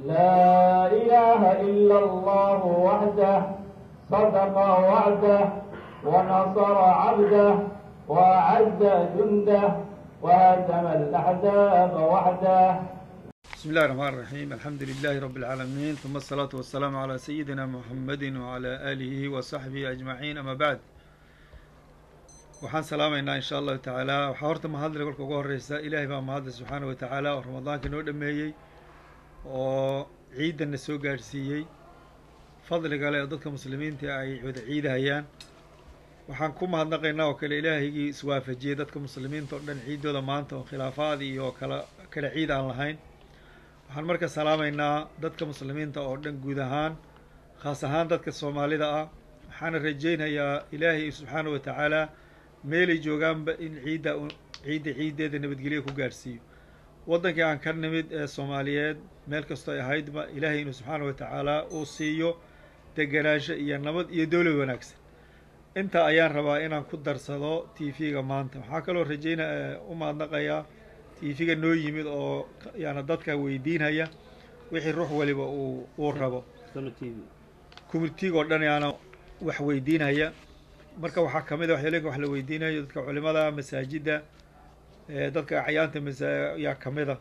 لا إله إلا الله وحده، صدق وعده، ونصر عبده، وأعز جنده، وهزم الأحزاب وحده. بسم الله الرحمن الرحيم، الحمد لله رب العالمين، ثم الصلاة والسلام على سيدنا محمد وعلى آله وصحبه أجمعين، أما بعد. Waxaan salaamaynaa insha Allahu tacaala. Waxaa horta mahadle kolka ugu horeysa Ilaahay baa mahadle subxaana wa tacaala oo Ramadaanka noo dhameeyey oo ciidanna soo gaadhsiiyey, fadliga le oo dadka muslimiinta ay wada ciidahayaan. Waxaan ku mahadnaqaynaa oo kale Ilaahaygii iswaafajiyey dadka muslimiinta oo dhan ciiddooda maanta oo khilaafaad iyo kala kala ciid aan lahayn. Waxaan marka salaamaynaa dadka muslimiinta oo dhan guud ahaan, khaas ahaan dadka Soomaalida ah. Waxaana rajaynayaa Ilaahay subxaana wa tacaala meelay joogaanba in ciidda ciidda ciiddeeda nabadgelyo ku gaadhsiiyo. Waddankii aan ka nimid ee Soomaaliyeed, meel kastoo ay ahaydba, Ilaahay inuu subxaana wa tacaala uu siiyo degenaansho iyo nabad iyo dowlad wanaagsan. Intaa ayaan rabaa inaan ku darsado TV-ga maanta. Waxaa kaloo rajayna u mahadnaqayaa TV-ga noo yimid oo yaana dadka weydiinaya wixii ruux waliba uu rabo, communitiga oo dhan yaana wax weydiinaya. Marka waxaa kamid a waxyaalooyinka wax la weydiinayo dadka culimada masaajidda, dadka acyaanta masa yaa kamid a.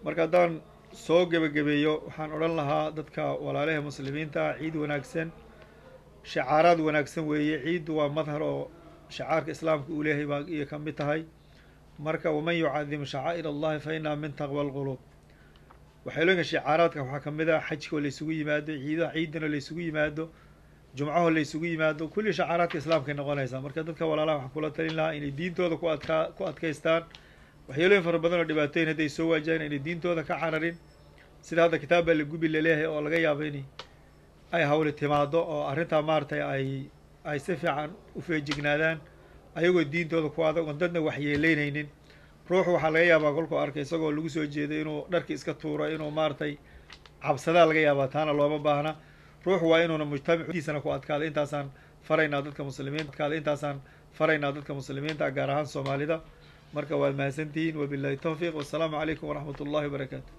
Marka haddaan soo gebagabeeyo, waxaan odhan lahaa dadka walaalaha muslimiinta, ciid wanaagsan. Shacaaraad wanaagsan weeye ciiddu, waa madhar oo shacaarka islaamka uu leeyahay baa iyo ka mid tahay. Marka waman yucadim shacaa'ir Allahi fa innaha min taqwa alquluub. Waxyaalooyinka shicaaraadka waxaa kamid ah xajkoo laysugu yimaado, ciidaha ciidana laysugu yimaado, jumcahoo laysugu yimaado, kulli shacaaraadka islaamkay noqonaysaa. Marka dadka walaalaha waxaan kula talin lahaa inay diintooda ku adkaa ku adkaystaan. Waxyaalooyin fara badan oo dhibaatooyin hadday soo waajahan, inay diintooda ka cararin. Sida hadda kitaab baa la gubi laleeyahay oo laga yaabo in ay hawli timaado, oo arrintaa maaragtay ay si fiican u feejignaadaan ayagoo diintooda ku adag oon dadna waxyeeleynaynin. Ruuxu waxaa laga yaabaa kolkuu arkay isagoo lagu soo jeeday inuu dharki iska tuuro, inuu maaragtay cabsadaa laga yaabaa. Taana looma baahna. Ruuxu waa inuuna mujtamaciisana ku adkaado. Intaasaan faraynaa dadka muslimiinta, intaasaan faraynaa dadka muslimiinta, gaar ahaan Soomaalida. Marka waad mahadsantihiin, wabillahi tawfiiq, wassalaamu calaykum waraxmat ullahi wabarakaatu.